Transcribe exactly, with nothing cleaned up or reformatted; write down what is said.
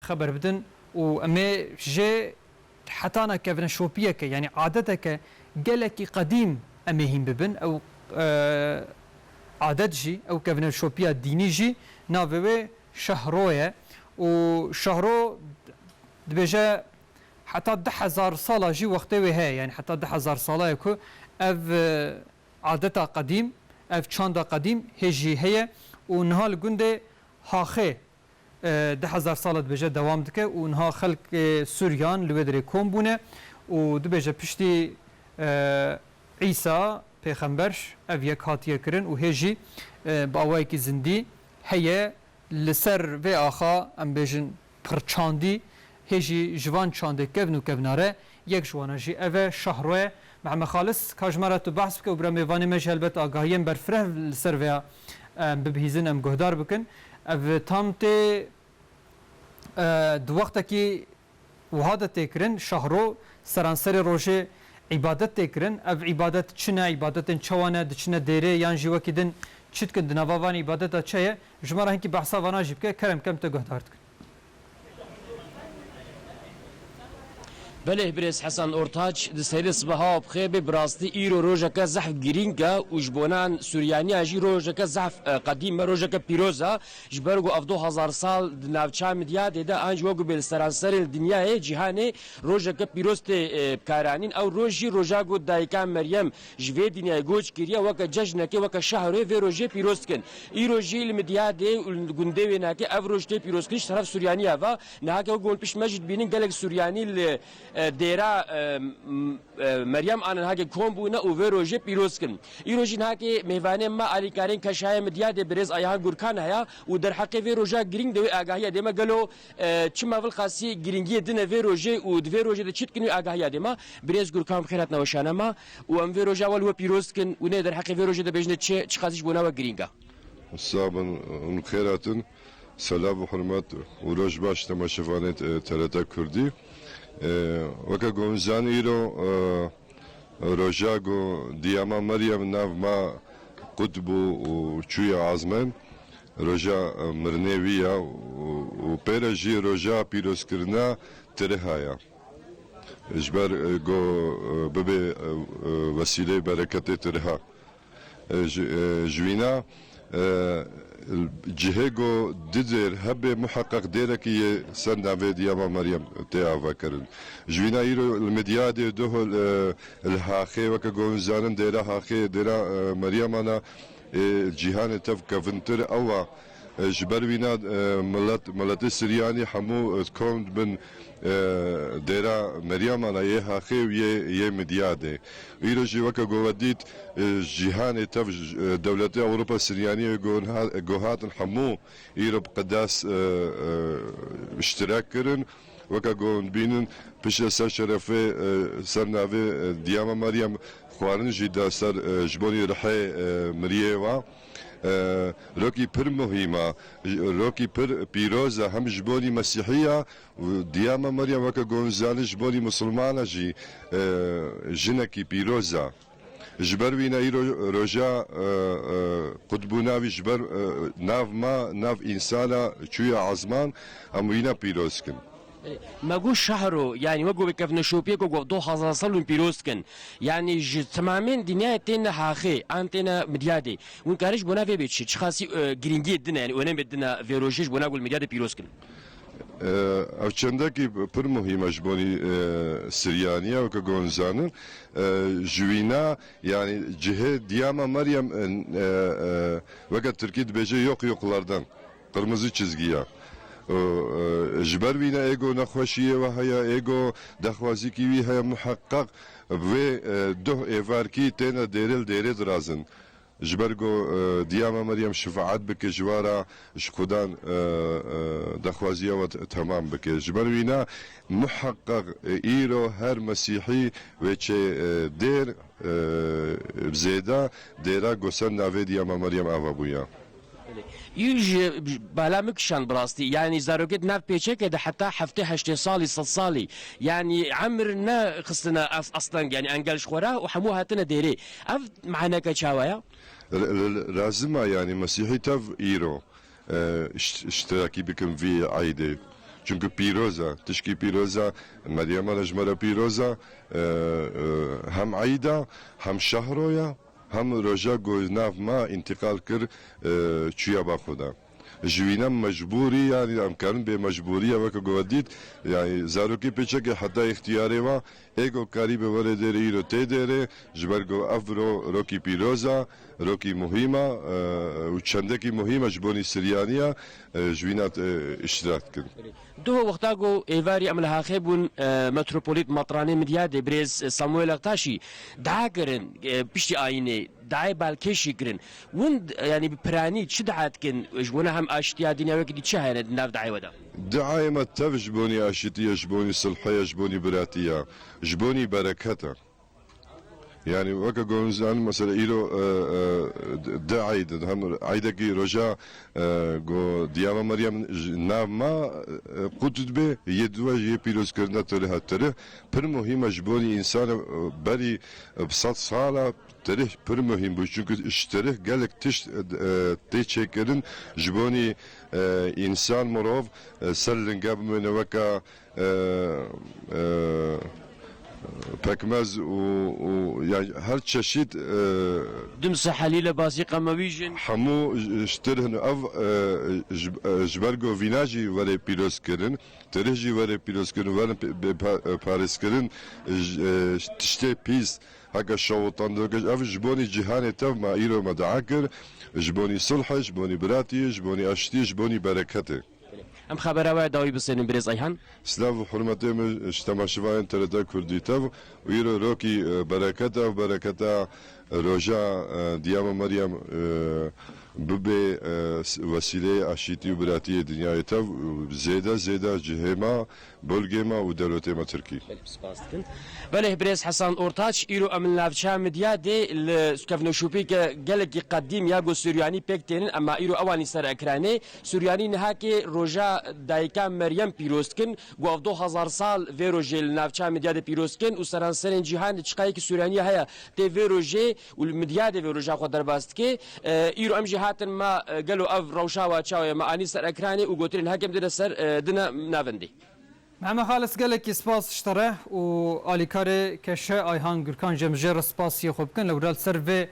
xeber bidin û em ê jê hetana kevneşopiyeke, yanî adeteke gelekî qedîm em ê hîn bibin. Ew, e, adet jî, ew kevneşopiya dînî jî navê wê Şehro ye. Û Şehro dibêje heta du hezar sala jî wextê wê heye, yanî heta du hezar sala ye ku ev, e, adeta qedîm, ev çanda qedîm hê jî heye û niha li gundê Haxê, e, du hezar sala dibêje dewam dike û niha xelkê Suryan li wê derê kom bûne û dibêje piştî, e, Îsa pêxember ev yek hatiye kirin û hê jî, e, bi awayekî zindî heye. Li ser vê axa, em bêjin, pirçandî, hê jî ji van çandê kevn û kevnare, yek ji wana jî ev e, Şahro ye. Mihemed Xalis, ka ji me re tu behs bike û bira mêvanê me jî helbet agahiyên berfireh li ser vêya, em bibihîzin, em guhdar bikin. Ev tam tê, e, di wextekî wiha de tê kirin, Şahro seranserê rojê îbadet tê kirin. Ev îbadet çi ne, îbadetên çawa ne, diçine dêrê yan jî wekî din çi dikin, di nava van îbadeta çi ye? Ji me re hinkî behsa vana jî bike, kerem kem te guhdar dikin. Belê, birêz Hesen Ortaç, di serê sibeha bixêbê, bi rastî îro rojeke zehf girîng e û ji bonan Suryaniya jî rojeke zehf, e, qedîm e, rojeke pîroz e. Ji ber ku ev du hezar sal di navça Midyadê de, an jî wek ku bê li seranserê li dinyayê, cîhanê, rojeke pîroz tê, e, bikaranîn. Ew roj jî roja ku dayika Meryem ji vê dinyayê göç kiriye, weke cejnekê, weke şehroyê vê rojê pîroz dikin. Îro jî li Midyadê û li gundê wênakê ev roj tê pîrozkirin ji teref Suryaniya ve. Niha ke wek hûn pişt me jî dibînin, gelek Suryanî li, e, dêra, e, m-, e, Meryem a niha ke kom bûne û vê rojê pîroz dikin. Îro jî niha ke mêvanê me alîkarên keşayê Midyadê birêz Ayhan Gurkan heye û derheqê vê roja girîng de wê agahiya dê me. Gelo, e, çima vilqasî girîngiyê dine vê rojê û di vê rojê de çi dikin wê agahiya dê me? Birêz Gurkan, bi xêr hatina weşana me û em vê roja we li we pîroz dikin û nê derheqê vê rojê de bêjine çi, çiqasî ji bona we girîng e? Sağ bin, hûn xêr hatin. Selav û hurmet û roj baş temaşevanê, e, T R T Kurdî. E, weke ku hûn zanî îro, e, roja ku diyama Meryem nav ma qut bû û çûye azmên, roja, e, mirinê wî ya û, û pê re jî roja pîrozkirina tiriha ya. Ji ber, e, ku, e, bibe, e, e, wesîleyê bereketê tiriha. E, ji, e, ji wîna, e, cihê ku du dêr hebe muheqeq dêrekî yê ser navê Diyama Meryem tê avakirin. Ji wîna îro li Midyadê, duh, e, li Haxê, weke ku hûn zanin dêra Haxê, dêra, e, Meryemana, e, cîhanê tev kevintir ew a. E, ji ber wîna, e, milet, miletê Siryanî hemû, e, kom dibin, e, dêra Meryemana yê Haxê û yê, yê Midyadê. Îro jî weke ku we dît, e, cîhanê tev, e, dewletê Ewropa Siryaniyê ku ha-, ku hatin hemû îro bi qedas, e, e, iştirak kirin. Weke ku hûn dibînin, piştre ser şerefê, e, ser navê, e, Diyama Meryem xwarin jî da ser, e, ji bonî rihê, e, miriyê wa. E, rokî pir muhîm a, rokî pir pîroz e hem ji bonî Mesîhiya û Diyama Meryem, weke ku hûn zanin, ji bonî misilmana jî, e, jinekî pîroz e. Ji ber wî ne îro roja, e, e, qutbûna wî ji ber, e, nav ma, nav însana çûye azman, em wîna pîroz kin. Me got şehro, yanî wek ku bi kevneşopiyê ku got du hezar sal hûn pîroz dikin. Yanî ji temamên dinyayê têne Haxê, an têne Midyadê. Hûn karin ji bona vê bê çi? Çiqasî, e, girîngiyê dine, yanî önemê dine vê rojê ji bona ku li Midyadê pîroz kin? E, ev çendekî pir muhîm e ji bonî, e, Siryaniya, weke ku hûn zanin. E, ji wîna, yanî cihê Diyama Meryem, e, e, e, weke Tirkî dibêje yok yoklardan. Qirmizî çizgiya. Û, e, ji ber wî ne ê ku nexweşiyê we heye, ê ku dexwazîkî wî heye, muheqeq bi vê, e, duh êvarkî têne dêrê li dêrê dirazin. Ji ber ku, e, Diyama Meryem şefaet bike ji we re, ji Xudan, e, e, dexwaziya we te-, temam bike. Ji ber wî ne muheqeq, e, îro her mesîhî wê çê, e, dêr, e, zêde dêra ku ser navê Diyama Meryem ava bûya. Belê. Î ji, ji bala min kişand bi rastî. Yanî zarokêt nav pêçeke de heta heftê heştê salî, sed salî. Yanî emir ne xistine es-, esleng, yanî engel ji xwe re û hemû hatine dêrê. Ev maneke çawa ye? L-, l-, lazim e, yanî Mesîhî tev îro, e, iş-, iştirakî bikin vî eydê. Çunku pîroz e, tişkî pîroz e, Meryema re ji me re pîroz e, e, e, hem eyd e, hem şehro ye, hem roja ku nav ma întiqal kir, e, çûye ba Xuda. Ji wî ne mecbûrî, yanî em karin bê mecbûrî ye, weke ku we dît, yanî zarokê pêçekê heta îxtiyarê wa, ê ku karîbe were dêrê îro tê dêrê, ji ber ku ev ro-, rokî pîroz e, rokî muhîm e, e, û çendekî muhîm e ji bonî Siryaniya, e, ji wîna, e, îştirak dikin. Duho wexta ku êvarî em li Haxê bûn, e, metropolît Matranê Midyadê birêz Samuel Aktaşî dua kirin, e, piştî ayînê dayê balkêşî kirin. Win, e, yanî bi piranî çi dua dikin? Ji bona hem aştiya dinya wekî dî çi hene di nav dayê we de? Duayê me tev ji bonî aşitiye, ji bonî sulhiye, ji bonî biratiye, ji bonî berekete. Yani weke ku hûn zanin, mesela îro, e, e, di eyd, hem eydekî roja, e, ku Diyama Meryem ji nav ma, e, qut dibe, yê duwe yê pîrozkirina tirih e. Tirih pir muhîm e ji bonî însan, e, berî, e, bi sed sala tirih pir muhîm bû. Çunku ji tirih gelek tişt, e, tê çêkirin ji bonî, e, însan mirov, e, ser linge bimêne weke e, e, pekmez û, û, ya her çeşît, e, Dimse helîle basî qemewî jin. Hemû ji, ji tirih ev, e, ji, e, ji ber ku vîna jî were pîrozkirin, tirih jî were pîrozkirin, werin pê-, bê pa-, e, parêzkirin, ji, e, tiştê pîs, heke şewitandin, ev ji bonî cîhanê tev ma îro me dua kir, ji bonî sulhê, ji bonî biratiyê, ji bonî aştiyê, ji bonî bereketê. Em xebera we dawî bisênin birêz Ayhan. Silav û hurmetê min ji temaşevanên T R T Kurdî tev û îro rokî, e, bereket e, bereketa roja, e, Diyama Meryem, e, bibe, e, s-, wesîleyê aşîtî û biratiyê dinyayê tev û zêde zêde cihê me, bolgê me û dewletê me Tirkî. Belê, spas dikin. Belê, birêz Hesan Ortaç, îro em li navça Midyadê li kevneşopîke gelekî qedîm ya ku Suryanî pêk tênin, ema îro ewanî ser ekranê. Suryanî niha kê roja Dayika Meryem pîroz dikin, ku ev du hezar sal vê rojê li navça Midyadê pîroz dikin û seranserên cîhan çiqayekî Suryanî heye tê vê rojê û li Midyadê vê roja xwe derbas dike. E, îro em jî hatin me, e, gelo ev rewşa wa çawa ye me anî ser ekranê û gotinên hekem dide ser, e, dine navendê. Mehmet Xalis, gelekî spas ji te re û alîkarê Keşe Ayhan Gürkan jî em jê re spasiya xwe bikin. Lewra li ser vê